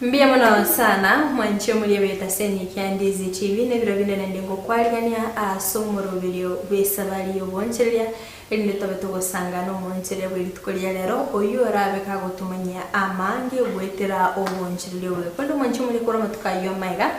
Mbuya mono sana mwanche omoriebete ase enyika ya Ndizi TV nebiro binde naende ngokwarigania ase omoroberio bw'esabari y'obonchereria erinde tobe togosangana omoonchereria bwe rituko ria rero oyio orabe kagotomanyia amange goetera obonchereria obo. Korende omwanche omoria korwa amatuko ayio amaiga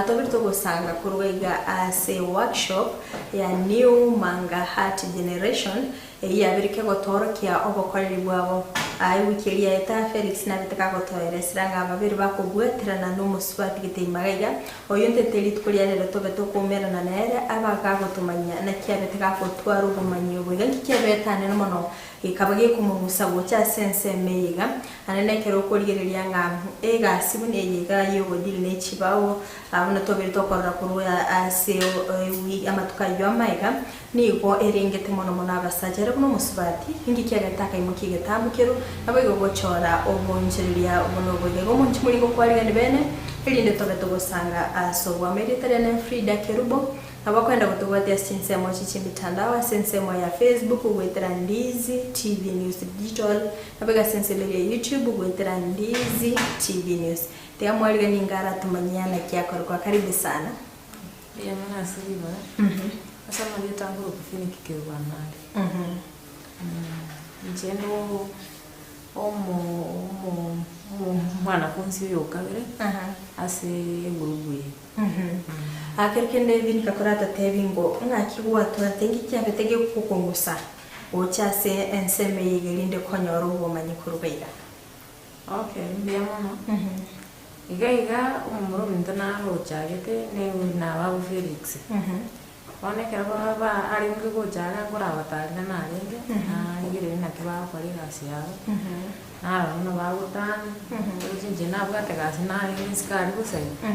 tobere togosanga korwa iga ase workshop ya New Manga Heart Generation Eyio yabeire kegotoorokia obokoreri bwabo. Aa ewiki eria yaeta, Felix nabete kagotoeresera ng'a babere bakobwaterana nomosubati gete imaga iga, oyio ntete rituko ria rero tobe tokoumerana nere, abe agagotomanyia naki abete gagotwara obomanyi obo iga. Nki kiabete anene mono gekaba gekomong'usa gocha ase ensemo eye iga? Naende nekero okorigereria ng'a egasi buna eye iga y'ogodili ne chibao, buna tobeire tokorora korwa ase amatuko ayio amaiga, Nigo erengete mono mono abasacha ere buna omosubati, inki kiagete akaimokia egetambo keru, naboigo gochora obonchereria buna obo. Iga igo omonche moringo kwarigani bene, erinde tobe togosanga ase obwamo. Erieta riane Frida Kerubo, nabo okoenda gotobwatia ase chinsemo echi chi'emitandao, ase ensemo ya Facebook goetera Ndizi TV News Digital, naboigo ase ensemo eria ya YouTube goetera Ndizi TV News. Tiga mwarigani inga aratomanyia naki akorokwa. Karibu sana. Mbuya mono ase ribaga, ase amarieta angorokwa Finiki Kerwanare. Inche no omo omo omwanafunsi oyo okabere ase egurupu eye. Ekero kende Vinika koratotebi ngo ng'aki gwatwarete nki kiabete gegokongusa gocha ase ensemo eye iga erinde konyora obomanyi korwa iga? Okay, mbuya mono. Iga iga omomura ominto naro ochagete ne nababo Felix. Bono ekero baba arenge gocha are nkorabatarera narenge, narigereria naki bagokora egasi yabo, narora buna bagotana, roche inche nabwate gasi narenge isiko aria bosa iga,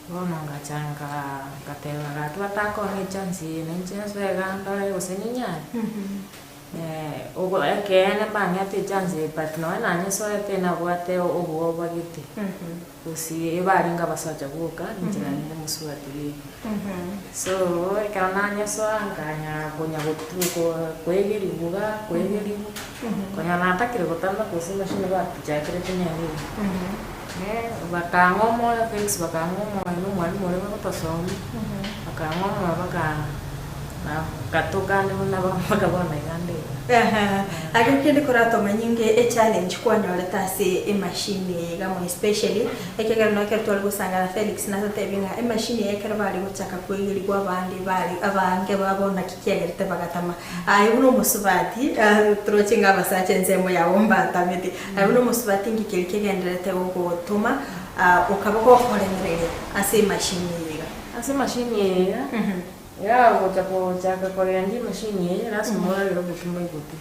bono ngacha nkaa ngateba gaki batakong'a echance eye nainche nsoe iga ndore gose ninyare. Obo ekeene mbang'ete echance eye but nonya nanyesoete nabwate obwoba gete, gose ebarenge abasacha boka, inche narenge omosubati bweka. So, ekero nanyesoa nkanya konya gotu ko- koegerigwa iga koegerigwa, konya natakire gotama gose emachine batuchakerete nere iga. Bakang'a omoyo Felix bakang'a omoyo na omwalimu oria bagotosomia, bakang'a omoyo bakaa Gatoka ande buna mpaka bono iga nde iga. Ake kende koratomanye nge echallenge kwanyorete ase emachine eye iga more especially ekiagera nonye ekero tware gosanga na Felix natotebie ng'a emachine eye ekero bare gochaka koegerigwa abande bare abange babo naki kiagerete bagatama. Aye buna omosubati toroche ng'a abasacha ensemo yabo mbatamete, aye buna omosubati nki keria kegendererete gogotoma okaba gokoremereria ase emachine eye iga? Ase emachine eye iga. Iga gocha gochaka kogenda emachine eye, lasima orarere obokima oigote.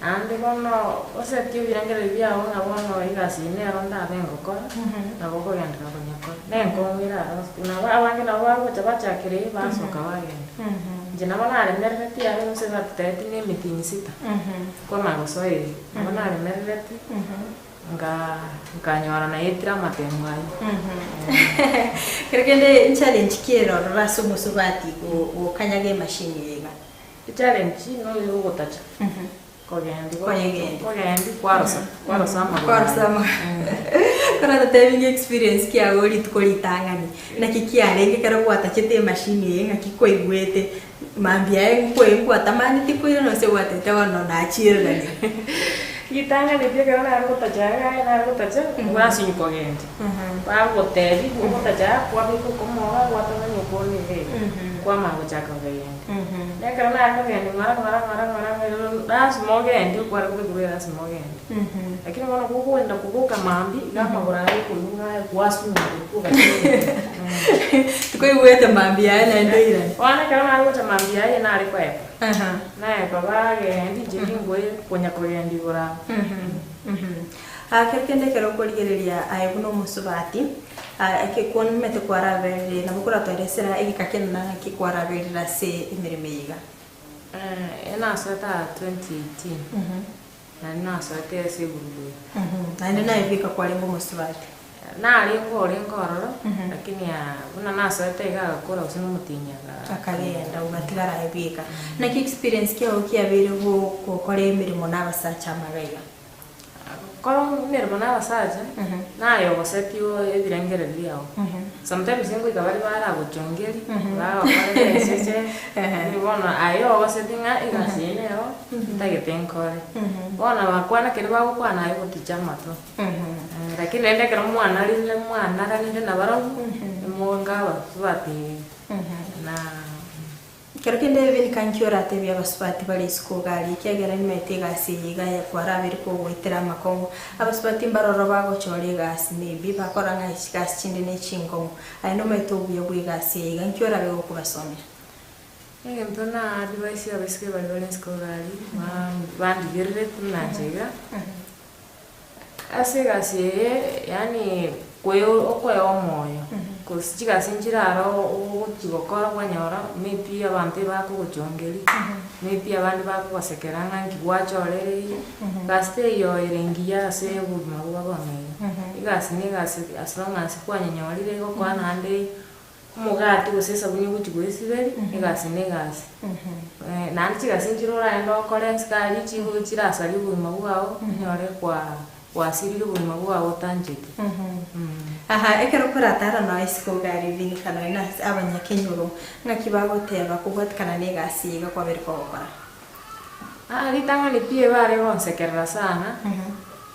Naende bono osetie ebirengererio biago ng'a bono egasi eye nero ndabe ngokora, nabo okogenderera konyekora. Na enkong'u ere aro ase nabo abange nabo bagocha bachakera eye basoka bagenda. Inche nabo naremereretie aria gose batotebeti na emitinyi sita, kwamanya gosoa eye, nabo naremereretie. Nka nkanyora naetire amatemo ayio. Kero kende nchallenge ki ere ororo ase omosubati gokanyaga emachine eye iga? Echallenge noyo ogotacha kogendi Koyegendi. kogendi kwarosa kwarosa amagoro Kwarosa aye. amagoro. Koratotebi ng'a experience kiago rituko ritang'ani, naki kiarenge ekero gwatachete emachine eye ng'aki kwaigwete, Mambia aye nkwe nkwatamaneti koirana gose gwatete bono nachiererania. Ritang'ani pi ekero nare gotacha iga nare gotacha, basinywa kogendia. Bagotebia ogotacha kwabeka okomoga gwatamani okone iga iga, kwamanya gochaka kogendia. Na ekero nare kogendia ng'ora ng'ora ng'ora ng'ora ng'ora lasima ogendie okware kobekwa lasima ogendie. Lakini bono gokoenda koboka mambia, iga amagoro aye okoigwa ng'a gwasunywa ogachia Tikoigwete mambia aye naende oirane. Bono ekero nare gocha mambia aye nare koepa, naepa bagendi inche ningoe konya kogenda igoro abwo. Kero kende ekero okorigereria aye buna omosubati, eke kwomete kwaraberire nabo koratoeresera egeka kende naki kwaraberire ase emeremo eye iga. Enasoete aa 2018. Naende nasoete ase egurubu eye. Naende naye bweka kwarenge omosubati. Narenge orenge ororo, lakini buna nasoete iga agakora gose nomotienyi aga. Akagenda ogatigara aye bweka. Naki experience kiago kiabeire gokora emeremo na abasacha amaga iga? Gokora emeremo na abasacha, naye ogosetio ebirengererio biago. Sometimes ngoika bare baragochongeria, bagokorera echeche, bono aye ogoseti ng'a egasi eye nero ntagete nkore. Bono bakwana keria bagokwana aye ogoticha amato. Lakini rende ekero mwanarire mwanaranire nabarobwo, nimonga abasubati na. Ekero kende ebinika nki oratebie abasubati bare isiko iga aria, ekiagera nimaete egasi eye iga kwarabeire kogoitera amakong'u. Abasubati mbaroro bagochora egasi maybe bakora ng'a chigasi chinde ne chingong'u. Aye nomaete obuya bwa egasi eye iga, nki orabe gokobasomia? Egento na advice abaiseke baria bare isiko iga aria, bandigerereti buna inche iga, Ase egasi eye yaani okoewa omoyo, cause chigasi nchire aro ogochi gokora kwanyora maybe abanto ebakogochongeria, maybe abande bakogosekera ng'a nki gwachorire iga, egasi teiyo ere engiya ase obogima bwa bono iga. Egasi na egasi as long as kwanyenyorire egokoa naende omogati gose esabuni ogochi goesiberia, egasi na egasi. Naende chigasi nchire oraende okore ensike aria chigo chirasarie obogima bwao, onyore kwa gwasirire obogima bwao otancheti. Aha, ekero koratara noe isiko iga aria Vinica nonya na ase abanyakenyoro, ng'aki bagoteba kobwatikana na egasi eye iga kwabeire kogokora? Aa ritang'ani pi ebare gonsekerera sana,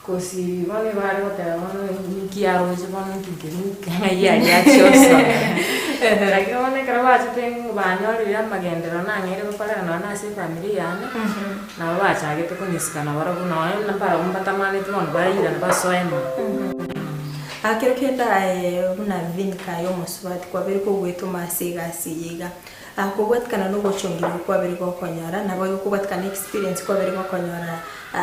Gose bono ebare goteba bono ninki aroche bono nki nkeri ng'ai aria achia osoma. Lakini bono ekero bachete banyorire amagenderero nang'eire gokorera nonye na ase efamiri yane, nabo bachagete konyesika nabarobwo nonye mbarabwo mbatamaneti bono bairana basoe mono. Ekero kende aye buna Vinka aye omosubati kwabeire kogwetoma ase egasi eye iga, Kobwatikana nogochongerwa kwabere gokonyora, naboigo kobwatikana na experience kwabere gokonyora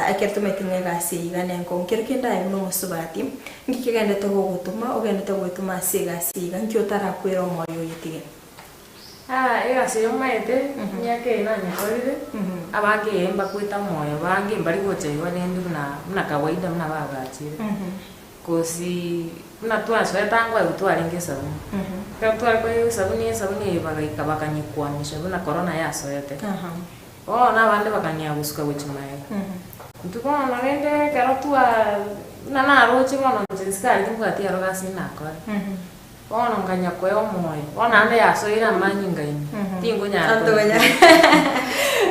ekero tomaete ng'a egasi eye iga nenkong'u. Kero kende aye buna omosubati, nki kegenderete gogotoma ogenderete goetoma ase egasi eye iga, nki otarakwere omoyo oyetige? Egasi eye omaete, emiaka eye nanyekorire, abange ee mbakwete omoyo, abange mbari gocha igo rende buna buna kawaida buna bagachire. Gose buna twasoete ango aye twarenge esabuni. Ekero tware koegwa esabuni, esabuni eye bagaika bakanyekwamisha buna korona yasoete. Bono abande bakang'ea gosuka gochia magega. Intwe bono rende ekero twa buna naroche bono inche nsikari timbwati aro gasi nakore. Bono nkanya koa omoyo, bono naende yasoire amanyinga ime, tinkonyara Antogonya.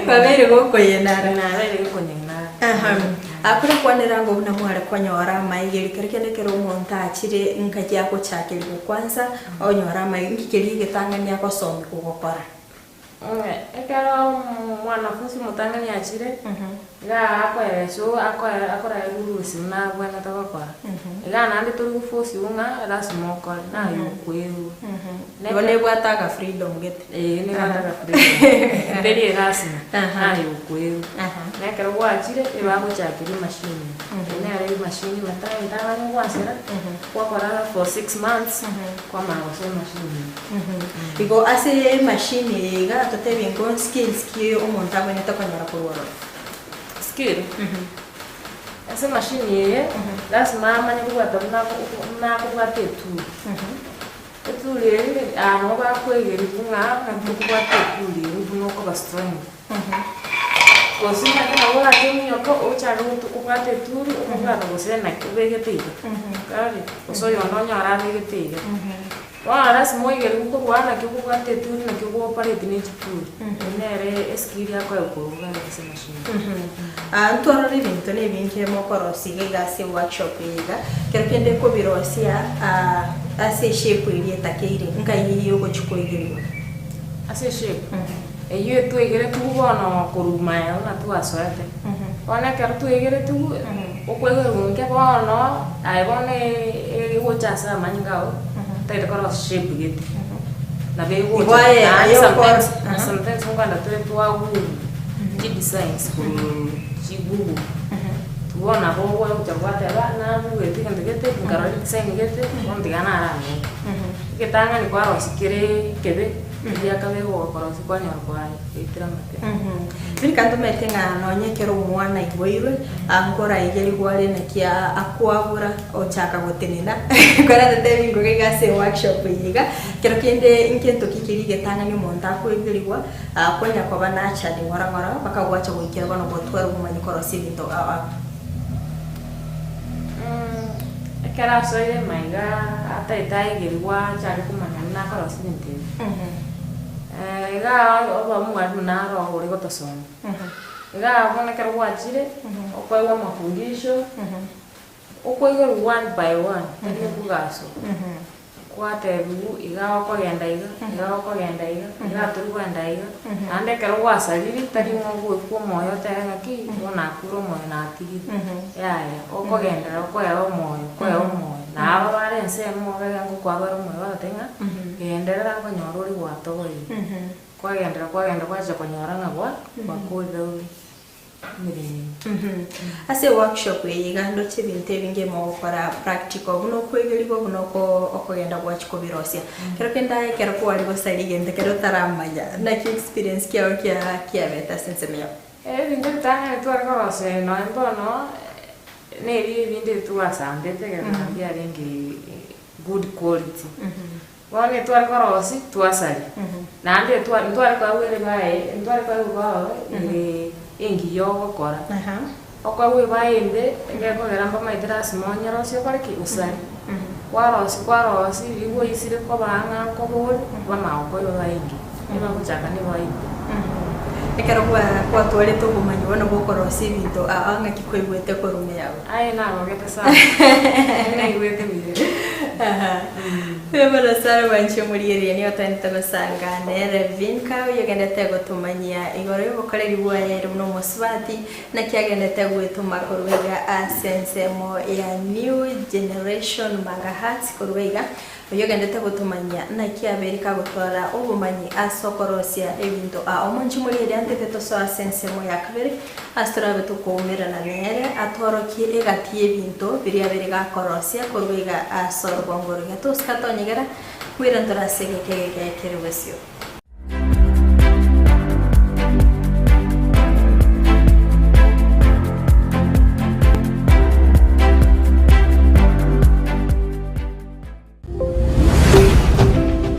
Kwabeire gokoyenara. Nabeire gokonyenara. Aha. Akore kwanera ng'o buna mware konyora amaegeri kero kende ekero omonto achire ngaki agochakerigwa kwanza onyore amaegeri, nki keria egetang'ani agosomigwa gokora? Ekero omwanafunsi omotang'ani achire, iga akoereswa akorae rules buna abwenerete gokora. Iga naende tori gofosiwa ng'a lasima okore, naye okwerwa. Igo nebwate aga freedom gete. Eeh nebwate aga freedom, teri erasima, naye okwerwa. Na ekero gwachire, ebagochakeria emachine, eye nere emachine entang'ani ogwansera, gwakora for six months, kwamanya gosoa emachine eye. Igo ase emachine eye iga totebie ngo skills ki omonto abwenerete konyora korwa ororo? Skill? Ase emachine eye, lasima amanye kobwata buna buna akobwata eturi. Eturi eye aa nabo bakoegerigwa ng'a ng'aki tokobwata eturi eye buna okoba strong. Gose omanyete nabo orache ominyoke ochake kobwata eturi, okobwata gose naki obegete iga, ororire? Gose oyonde onyore abegete iga. Bono lasima oigerigwe korwa naki okobwata eturi naki ogo-operate ne chituri, eyio nere eskill akoegwa korwa iga ase emachine. Ntwarore ebinto na ebinge mokorosia iga iga ase eworkshop eye iga, ekero kende kobirosia ase eshape eria etakeire, nkai eyio ogochia koigerigwa? Ase eshape, eyio etwaigeretigwe bono korwa maega buna twasoete, bono ekero twaigeretigwe, okoigerigwa nke bono, aye bono egocha ase amanyinga ao, totagete korosia shape gete, nabo Igo egocha aye naende aye okoro sometimes, sometimes nkogenda tore twa google chidesigns korwa chigoogle, bono nabo ogocha gwateba nagugete egento gete, nkarora edesign gete, bono tiga narang'ee. Egetang'ani kwarosia kere ekebe, egiakabere gokorosia kwanyora kwaetire amate. Rika ntomanyete ng'a nonye ekero omwana aiboirwe, nkoraigerigwa are naki akwabura ochaka gotenena, kwararete ebingo iga ase eworkshop eye iga, ekero kende nkento ki keria egetang'ani omonto akoigerigwa, konya koba nurtured ng'ora ng'ora mpaka gwacha goikera bono gotwara obomanyi korosia ebinto ao ao. Ekero asoire maiga ataete aegerigwa achake komanya buna akorosia ebinto ebi. Iga oba omwalimu naro ore gotosomia. Iga bono ekero gwachire, okoegwa amafundisho, okoigorwa one by one, tari okogaswa. Gwatebiwu iga okogenda iga, iga okogenda iga, iga tori kogenda iga, naende ekero gwasarire tari ng'a ogoikwa omoyo otebe ng'aki bono nakure omoyo natigire, yaya, okogenderera okoewa omoyo okoewa omoyo, na aba bare ensemo iga ngokoa bare omoyo bagoteba ng'a genderera nkonyora ore gwatogoire, kwagenderera kwagenderera gwachia konyora ng'a gwa gwakorire ore. Ase eworkshop eye iga ndoche ebinto ebinge mogokora practical buna okwegerigwa buna oko okogenda gwachia kobirosia. Kero kende aye ekero kware gosaria egento ekero otaramanya naki experience kiago kia kiabete ase ensemo yao? Ebinto ebitang'ani tware korosia nonye bono, neri ebinde twasambete ekero mbiarenge good quality. Bono etware korosia, twasaria, naende etwa ntware koegwa ebae ntware koegwa ebao ere engiya ogokora. Okoegwa ebae ende, egekogera mbamaete lasima onyerosie okore ki? Osarie. Kwarosia kwarosia riria gwaisire koba ang'e nkoba ore, bamanya gokoa ebae engiya. Ebagochaka na ebae embe. Ekero kwa kwatwarete obomanyi bono bwa okorosia ebinto aa ng'aki kwaigwete korwa ime yago? Aye nagogete sana, naigwete buya. Mbuya mono sana mwanche omorigereria nigo togendete gosanga nere Vinka oyio ogendete gotomanyia igoro y'obokoreri bwaye ere buna omosubati naki agendete gwetoma korwa iga ase ensemo ya New Generation Manga Hearts korwa iga Oyio ogendete gotomanyia naki abeire kagotwara obomanyi ase okorosia ebinto. Aa omonche morigereria ntete tosoe ase ensemo ya kabere, ase torabe tokoumerana nere, atworokie egati y'ebinto biria abeire gakorosia korwa iga ase orogongo roria. Tosika tonyegera, bwira ntore ase egeka egeke kere bosio.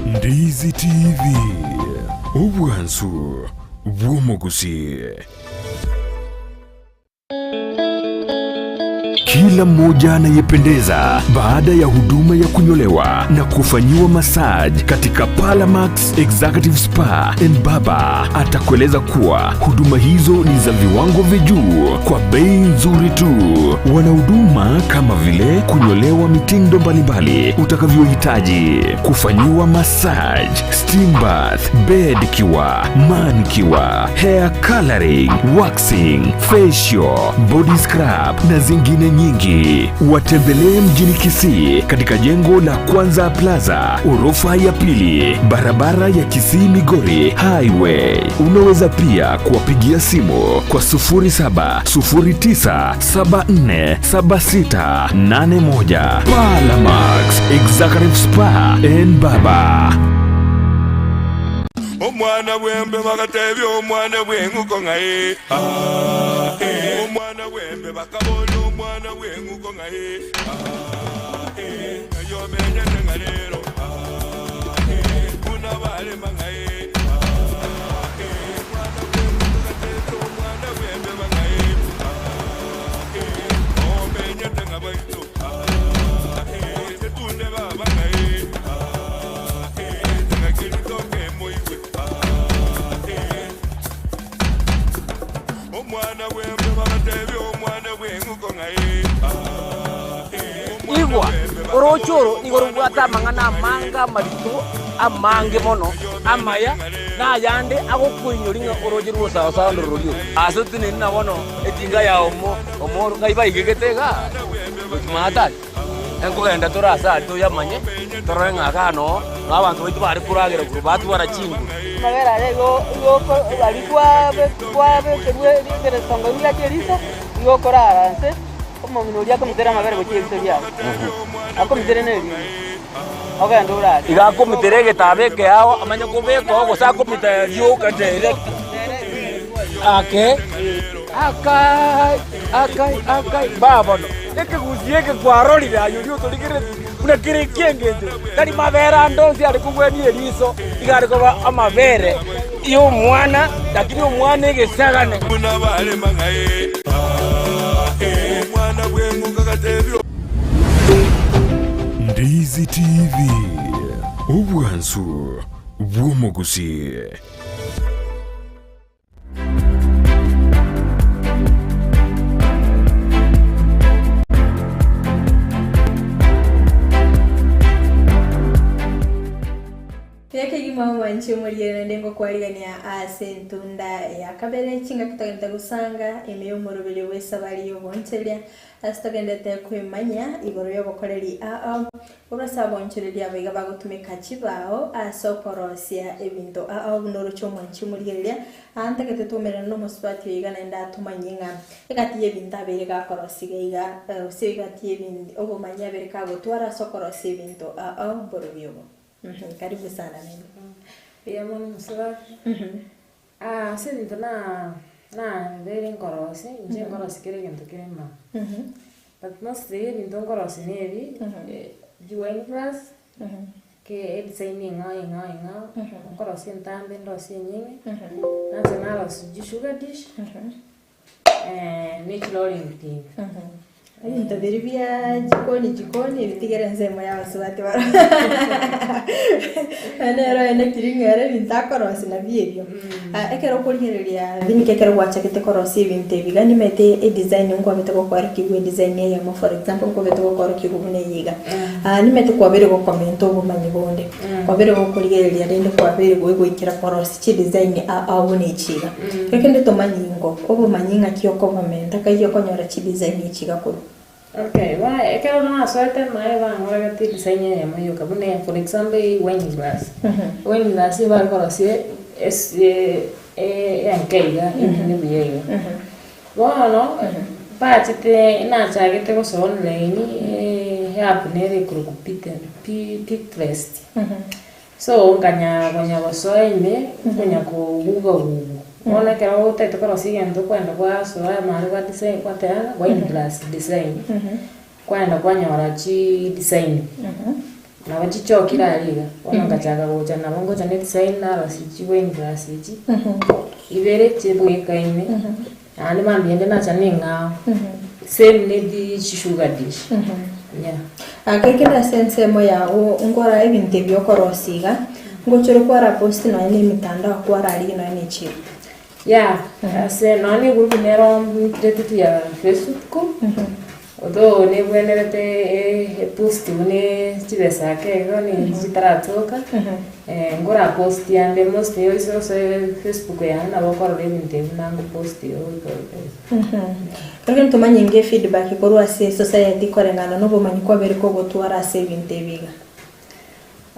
Ndizi TV, obwansu bw'omogusii. Kila mmoja anayependeza baada ya huduma ya kunyolewa na kufanyiwa massage katika Palamax Executive Spa and Baba atakueleza kuwa huduma hizo ni za viwango vya juu kwa bei nzuri tu. Wana huduma kama vile kunyolewa mitindo mbalimbali utakavyohitaji, kufanyiwa massage, steam bath, bed cure, manicure, hair coloring, waxing, facial, body scrub na zingine nyingi. Watembelee mjini Kisii katika jengo la Kwanza Plaza, orofa ya pili, barabara ya Kisii Migori Highway. Unaweza pia kuwapigia simu kwa 0709747681. Palamax Executive Spa and Baba. Omwana bw'embe bagatebia omwana bw'eng'uko ng'a ee, aa, ee. Omwana bw'embe bakaboria omwana bw'eng'uko ng'a ee, aa, ee. Ng'ai omenyete ng'a rero, aa, ee. Buna barema ng'a ee, aa, ee. Omwana bw'eng'uko gatebia omwana bw'embeba ng'a ee, aa, ee. Omenyete ng'a baito, aa, ee. Etunde baba ng'a ee, aa, ee. Ng'aki ritoke moigwe, aa, ee. Omwana bw'embeba gatebia omwana bw'eng'uko ng'a ee, aa, ee. Omwana Igwa, bw'embeba orooche oro kaboria nigo omwana robwate amang'ana bw'eng'uko ng'a amange ee, amarito, amange mono, amaya, na ayande agokoinyoria ng'a orooche rw'osaosaondo ndororia oro. Ase otenene na bono etinga ya omo omoro ng'ai baigegete igaa, gochia maate aria, enkogenda tore ase aria toyamanye, torore ng'a igaa noo noo abanto baito bare koragera korwa batwara chinguru. Amabere aria igo igo oko aria kwabe kwabekerwe egeresongo riacha eriso, igo okorara nse, omong'ina oria akomitera amabere gochia eriso riago, akomitere na erimo, ogende orare. Iga akomitera egetabu ekeao amanye kobeka oo gose akomita rioka direct ake akai akai akai mba bono ekegusii eke kwarorire aye oria otorigeretie buna kere eki'engencho tari mabere ande onsi are kogwenia eriso iga are koba amabere ya omwana lakini omwana egesagane. Buna barema ng'a ee, aa, ee. Omwana bw'eng'uko agatebia. Ndizi TV, obwansu bw'omogusii. Ekegima omwanchi omoriere naende ngokwarigania ase entunda ya kabere chingaki togente gosanga ime y'omoroberio bw'esabari y'oboonchoreria ase togendete kwemanya igoro y'obokoreri ao Korwa ase aboonchoreria aba iga bagotumeka chibao ase okorosia ebinto ao buna oroche omwanchi omorigereria, aa ntagete twaumerane nomosubati oyo iga naende atomanyie ng'a egati y'ebinto abeire gakorosia iga iga gose egati y'ebin obomanyi abeire kagotwara ase okorosia ebinto ao mborobio obo. Karibu sana naende. Mbuya mono mosubati. Ase ebinto na nabeire nkorosia, inche nkorosia kera egento kere mama. But mostly ebinto nkorosia na ebi, wine glass, ke edesign eng'ao eng'ao eng'ao, nkorosia entambe ndosie enyinge, nacha narosia chisugar dish, ne chirolling pin. Ebinto biria bia jikoni jikoni ebitigere ensemo ya abasubati barobwo naende ere oye nekiri ng'a ere ebinto akorosia nabio ebio. Ekero okorigereria binto ekero gwachagete korosia ebinto ebi iga nimanyete edesign nkwabete gokoerokigwa edesign eyemo for example nkwabete gokoerokigwa buna eye iga. Nimanyete kwabeire gokomenta obomanyi bonde, kwabeire gokorigereria rende kwabeire goikera korosia chidesign ao ao buna echi iga. Ekende tomanyi ingo, obomanyi ng'aki okobomenta kai okonyora chidesign echi iga korwa. Okay, bono ekero nasoete naye bang'oregete edesign eyemo yoka buna for example eye wine glass, wine glass eye bakorosia ase enke iga enene buya iga. Bono bachete nachagete gosoa online eapp nere ekorokwa Pinterest. So nkanya konya gosoa ime, nkonya koguga gugu. Bono ekero otagete korosia egento okogenda gwasoa amare gwa design gwateba ng'a wine glass design, kwagenda kwanyora chi design. Nabo chichokire aria iga, bono nkachaka gocha nabo ngocha ne design narosia chi wine glass echi, ibere chibwekaine, naende mambia ende nacha na eng'ao, same ne di chisugar dish, yeah. Ake kende ase ensemo yago nkora ebinto ebi okorosia iga, ngochore kwara post nonya na emitandao kwararigia nonya na echiro. Yeah, ase nonya na egroup nero mbikirete tu ya Facebook, although nebwenerete epost buna chibesa ake igo nigo chitaratoka, nkora post ande mostly oise gosoa Facebook yane nabo okorora ebinto ebi buna ngopost igo igo igo. Ekero ntomanye nge feedback korwa ase society koreng'ana na obomanyi kwabeire kogotwara ase ebinto ebi iga.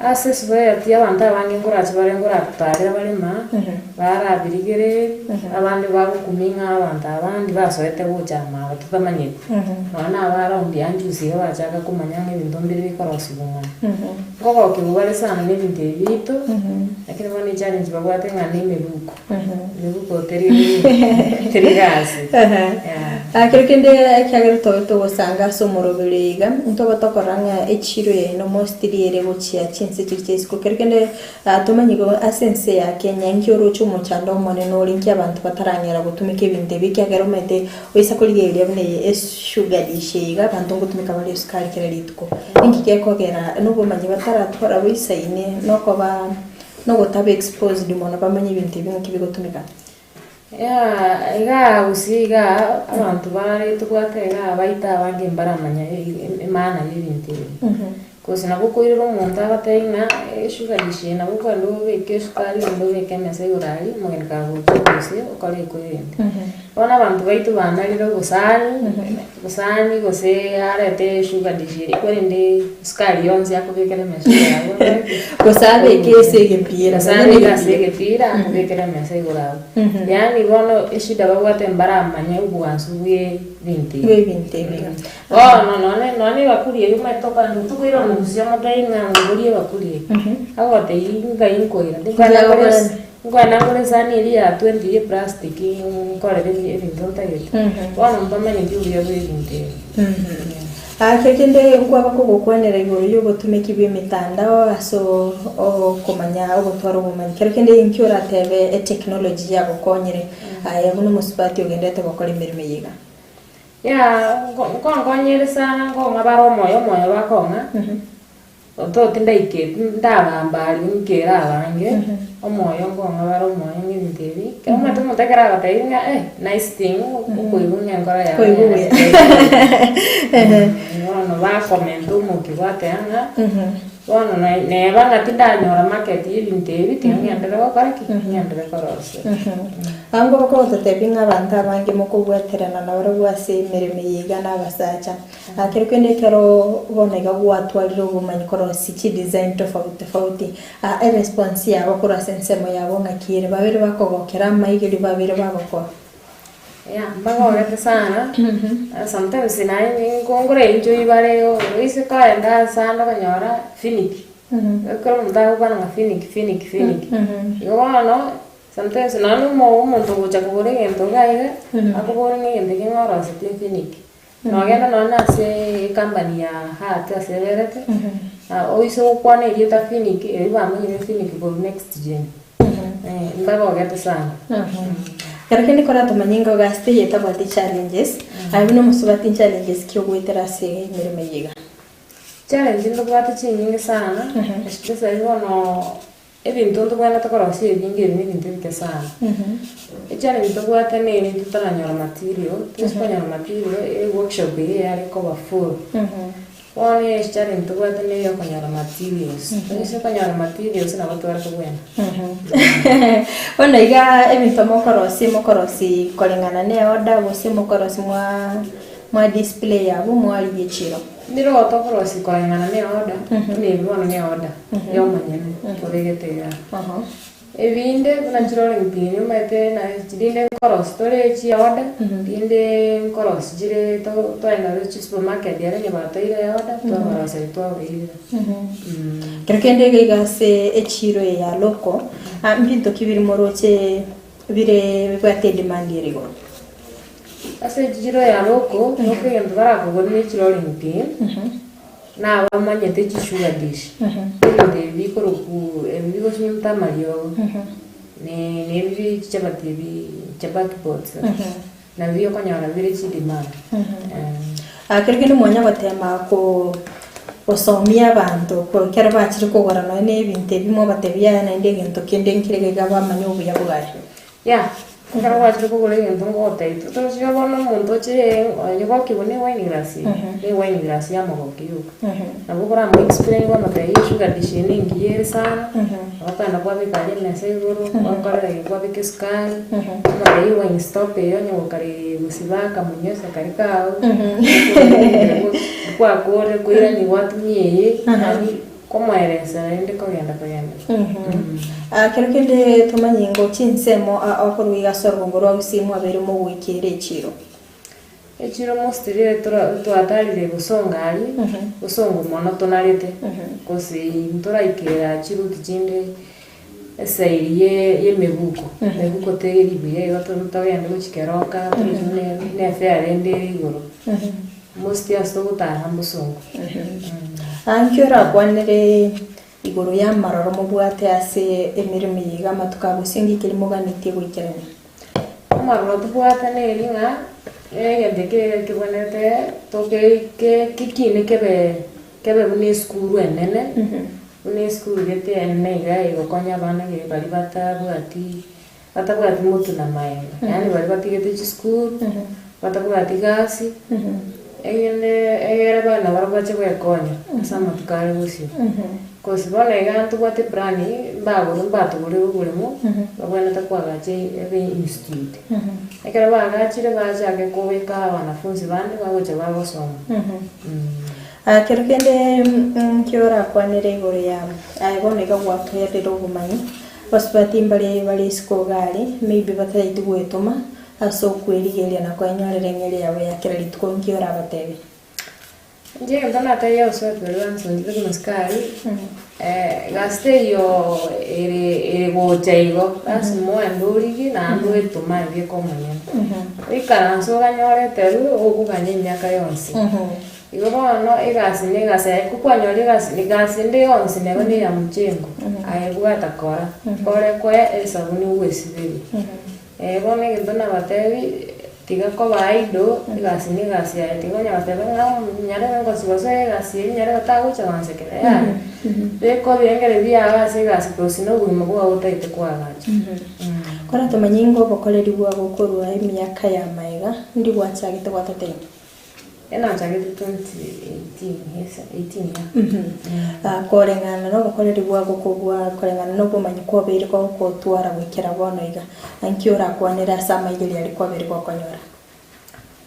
Ase society abanto abange nkorache bare nkoratarera bare ma, barabirigererie, abande bagokumia ng'a abanto aba ndi basoete gocha ama aba totamanyeti. Nonya na aba around anjusi iga bachaka komanya ng'a ebinto mbire bikorosiwa mono. Nkogokigwa bare sana na ebinto ebi biaito, lakini bono echallenge babwate ng'a na emebuko. Emebuko teri teri gasi. Yeah. Ekero kende ekiagera tobe togosanga ase omoroberi oyo iga, ntobe tokorora ng'a echiro yaino mostly ere gochia chinse chiria chia isiko. Kero kende tomanye igo ase ense ya Kenya inki oroche omochando omonene ore inki abanto bataranyara gotumeka ebinto ebi ekiagera omanyete oisa korigereria buna eye esugar dish eye iga abanto ngotumeka bare esukari kera rituko. Inki gekogera nobomanyi bataratwara boisaine nokoba Nogotaba exposed mono bamanye ebinto ebi ng'aki bigotumeka. Yeah, igaa gusii igaa abanto bare tobwate igaa baito abange mbaramanya emaana ya ebinto ebi. Cause nabo okoirera omonto agotebi ng'a esugar dish eye nabo okogenda obeke esukari ogende obeke emesa igoro aria, omogeni kagocha gose okore ekoirente. Bono abanto baito banarire obosani, obosani gose arete esugar dish eria korende esukari yonsi akobekera emesa igoro abwo okore ki? Gose abeke ase egepira, Gose abeke ase egepira akobekere emesa igoro abwo. Yaani bono eshida babwate mbaramanye obwansu bwa ebinto ebi. Bwa ebinto ebi. Bono nonye nonye ebakuri eywo omanyete okogenda otokoira omogusia omotebi ng'a ngorie ebakuri eye, agotebia ngai nkoira. Nkoenda ngore esani eria ya twenty ye plastic nkorere ebinto ntagete. Bono mbamanyeti obuya bwa ebinto ebi. Ake kende nkwaba kogokwanera igoro y'obotumeki bw'emetandao ase okomanya ogotwara obomanyi. Kero kende inki oratebe etechnology yagokonyire aye buna omosubati ogenderete gokora emeremo eye iga? Yeah, nkonkonyere sana nkong'a bare omoyo, omoyo bakong'a. Although tindaiketi ndabamba aria nkere abange, omoyo nkong'a bare omoyo ng'a ebinto ebi, ekero omanyete omonto ekero agotebi ng'a eh nice thing, okoigwa ng'a enkoro yago Koigwa buya. Bono bakomenta omokia gwateba ng'a, bono naye neba ng'a tindanyora market ya ebinto ebi, tiga ng'enderere gokora ki? Ng'enderere korosia. Ango bakogototebia ng'a abanto abange mokobwaterana nabarabwo ase emeremo eye iga na abasacha. Kero kende ekero bono iga gwatwarire obomanyi korosia chidesign tofauti tofauti, eresponse yabo korwa ase ensemo yabo ng'aki ere? Babere bakogokera amaiga erio babere bagokora? Yeah, mbagogete sana, sometimes naye nkongora enjoy bare oise kogenda ase ande okonyora finiki, ekero omonto agokwana ng'a finiki finiki finiki, igo bono sometimes nonye na omo omonto ogocha kogora egento iga iga, akobori ng'a egento eke ng'a orosetie finiki. Nogenda nonya na ase ecompany ya Heart ase eberete, oise gokwana erieta Finnick, erio bamanyire Finnick korwa next gen. Mbagogete sana. Ekero kende koratomanye ng'a ogasi teiyo etabwati challenges, aye buna omosubati challenges ki ogoetera ase emeremo eye iga? Challenge ntobwate chinyinge sana, especially bono Ebinto ntobwenerete korosia ebinge ebi nebinto ebike sana. Echallenge ntobwate neri totaranyora material, toise konyora material, eworkshop eye yare koba full. Bono echallenge ntobwate neye okonyora materials, toise konyora materials nabo tware kobwena. Bono iga ebinto mokorosia mokorosia koreng'ana ne order gose mokorosia mwa mwa display abwo mwarigia echiro? Nigo tokorosia koreng'ana ne order, buna ebi bono ne order ya omonyene tobegete igaa. Ebinde buna chirori mpinyi omanyete na rinde nkorosia tore chia order, rinde nkorosia chire to twaenda roche supermarket ere onye batoire eorder twabaroseria twabairera. Ekero kende iga iga ase echiro eye ya local, mbinto ki biri moroche bire bibwate edemand ere igoro? Ase echiro ya roko, roko egento barakogore ne chirolling pin, nabamanyete chisugar dish, ebinto ebi bikorokwa ebi bigosunyuta amariogo, ne ne ebi bie chichabati ebi chapati boards, nabio okonyora bire chidemand. Kero kende mwanya gotema ko gosomia abanto ko ekero bachire kogora nonya na ebinto ebi mwabatebia yaya naende egento kende nkere iga iga bamanye obuya bwaye. Yeah, ekero gwachire kogora egento ngogotebia totorochi bono omonto ochire onye gokigwa ne wine glass eye, ne wine glass ya amagoko yoka. Nabo okoramoa explain kwamotebia esugar dish eye nengiya ere sana, nabo okogenda kwabeka aria emesa igoro, gwakorera iga kwabeka esukari, omotebie wine stop eye onye gokare gosiba akamonyosa karia kago, kwakorire koirani gwatumia eye, yaani Komoeresa naende kogenda kogenda. Kero kende tomanye ngo chinsemo okorwa iga ase orogongo rwa Gusii mwabeire mogoikera echiro. Echiro mostly twatarire gosonga aria, gosongo mono tonarete, gose ntoraikera chiruti chinde esairi ye emebuko, emebuko teri buya igo togende gochia keroka toroche buna ne efare rende ere igoro. Mostly ase ogotara mbosongo. Nki orakwanere igoro y'amaroro mobwate ase emeremo eye iga amatuko a bosio nki keria moganetie goikerania? Amaroro tobwate neri ng'a egento eke kebwenerete toke ke kekine kebe kebe buna esukuru enene, buna esukuru gete enene iga egokonya abana gere baria batabwati batabwati motu na maega, yaani baria batigete chisukuru, batabwati gasi, egende egere abana barabwo bache goekonya ase amatuko are bosio. Cause bono iga ntobwate eplan mbagore mbatogorere oboremo, babwenerete koagacha ebe institute. Ekero baagachire bachake kobeka abanafunzi bande bagocha bagosoma. Kero kende nki orakwanere igoro ya aye bono iga gwatoerire obomanyi Abasubati mbare bare isiko iga aria, maybe batageti gwetoma ase okwerigeria na koenyorera eng'eria yabo ya kera rituko, nki orabatebie? Inche egento natebia abasubati baria bansonchete buna sukari, gasi teiyo ere ere gocha igo, lasima oende origie naende oetome aye bweka omonyene. Oikaranse oganyore eterwe okoganya emiaka yonsi. Igo bono egasi na egasi aye kokwanyora egasi egasi ende yonsi neba na eya mchengo, aye bwata kora, kore koe esabuni ogwesiberia. Bono egento nabatebi. Tiga koba idle, egasi na egasi yaye, tiga onya goteba ng'a nyarebe ngosigosa egasi eye nyarebe tagocha gonsekera yaya. Beka ebirengererio biago ase egasi gose na obogima bwao otagete koagacha. Kora tomanye ingo obokoreri bwabo korwa emiaka ya maega, ndi gwachagete gwatateine? Enachagete 2018 yes, 18 yeah. Koreng'ana nobokoreri bwago kobua koreng'ana nobomanyi kwabeire gogotwara goikera bono iga, nki orakwanere ase amaigerio aria kwabeire gokonyora?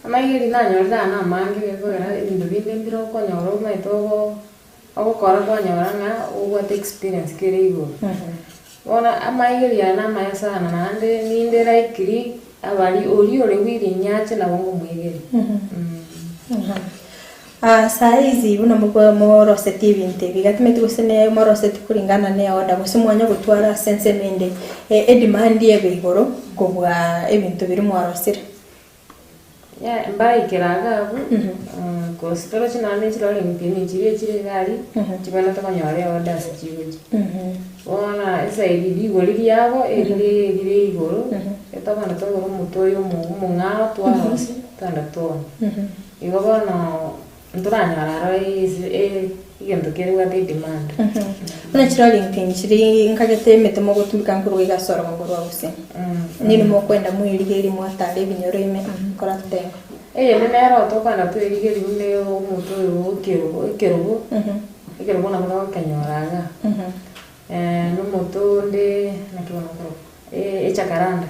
Amaigerio nanyorire aya namange gekogera ebinto binde mbire okonyora omanyete ogo ogokora kwanyora ng'a obwate experience kere igoro. Bono amaigerio aya namaya sana naende ninde likely abari oria ore willing ache nabo nkomoigeria. Saa hizi buna moko moroseti ebinto ebi, gatimeti gose ne moroseti kulingana ne order gose mwanya gotwara ase ensemo ende, edemand ebe igoro kobua ebinto biria mwarosire. Yeah, mbaikera iga abwo, cause toroche nonya ne chirori mpini chiria chire iga aria, chibwenerete konyora eorder ase chigochia. Bono esaidi rigori riabo erire rire igoro, etogenda togore omote oyo omo omong'ao twarosia, twagenda twaonia. Igo bono ntoranyora aro ase egento kerebwate edemand. Buna chirori mpini chiria nkagete emete mogotumeka nkorwa iga ase orogongo rwa gusii. Nini mokwenda mwerigerie mwatara ebinyoro ime kora totenga. Eyende nero tokogenda twerigerie buna omote oyo bwa ekerogo ekerogo, ekerogo nabo togokenyora igaa, na omote onde naki bono okorokwa echakaranda.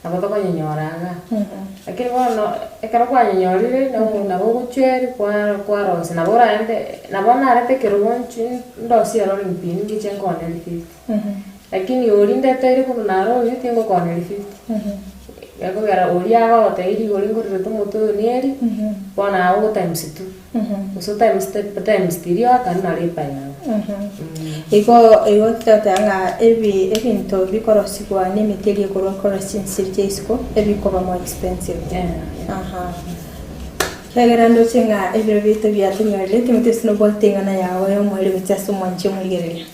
Nabo tokonyenyora iga. Lakini bono ekero kwanyenyorire nabo nabo ogochweria kwa kwarosia nabo oraende nabo narete ekerogo nchi ndosie erori pi ningeche nkooneri fifty. Lakini oria ndeteire korwa Nairobi tingokooneri fifty. Gekogera oria agogotebia rigori ngorerete omote oyo neri, bono aye ogo times two. Gose times times three oakane naro epa yago. Igo igo toteba ng'a ebi ebinto bikorosigwa na emete eria ekorwa korwa chinsiri chia isiko ebikoba more expensive. Aha. Ekiagera ndoche ng'a ebiro biaito biatonyorire timotebia ase nobwate eng'ana yago ya omoerio gochia ase omwanchi omorigereria.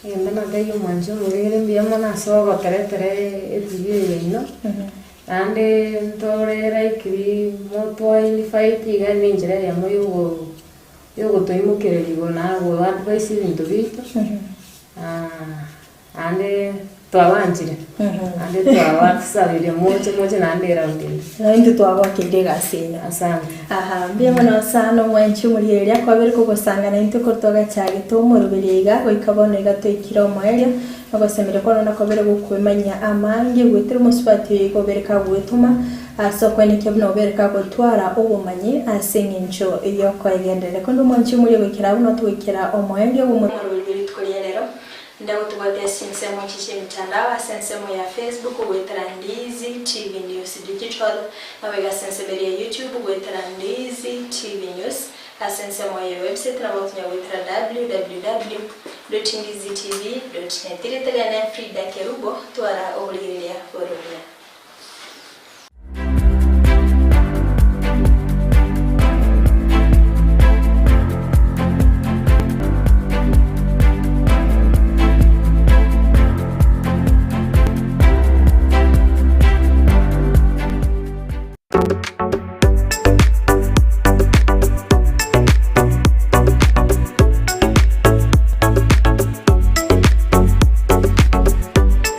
Egento natebie omwanchi omorigereria mbuya mono ase ogotoretera etv eye yaino. Naende ntore likely motwainvite iga ne enchera eyemo yogo yogotoimokereria igoro na go advise ebinto biaito, naende twabanchire, naende twabasabirie moche moche naende eround ende. Naintwe twagokeire egasi eye. Asante. Aha, mbuya mono sana omwanchi omorigereria kwabere kogosanga naintwe korwa twagachagete omoroberio iga goika bono iga toikire omoerio. Ogosemeria kwabo nakobere gokwemanyia amange, goetera omosubati oyo igo obere kagwetoma ase okwenekia buna obere kagotwara obomanyi ase engencho y'okoegendereria. Korende omwanchi omoria goikera abwo notogoikera omoerio bw'omorweri bwe rituko ria rero. Ndagotobwate ase chinsemo echi chi'emitandao, ase ensemo ya Facebook goetera Ndizi TV News Digital, naboigo ase ensemo eria ya YouTube goetera Ndizi TV News. Ase ensemo ye website nabo okonya goetera www dot ndizitv dot net. Rieta riane Frida Kerubo, twara oborigereria bore obuya.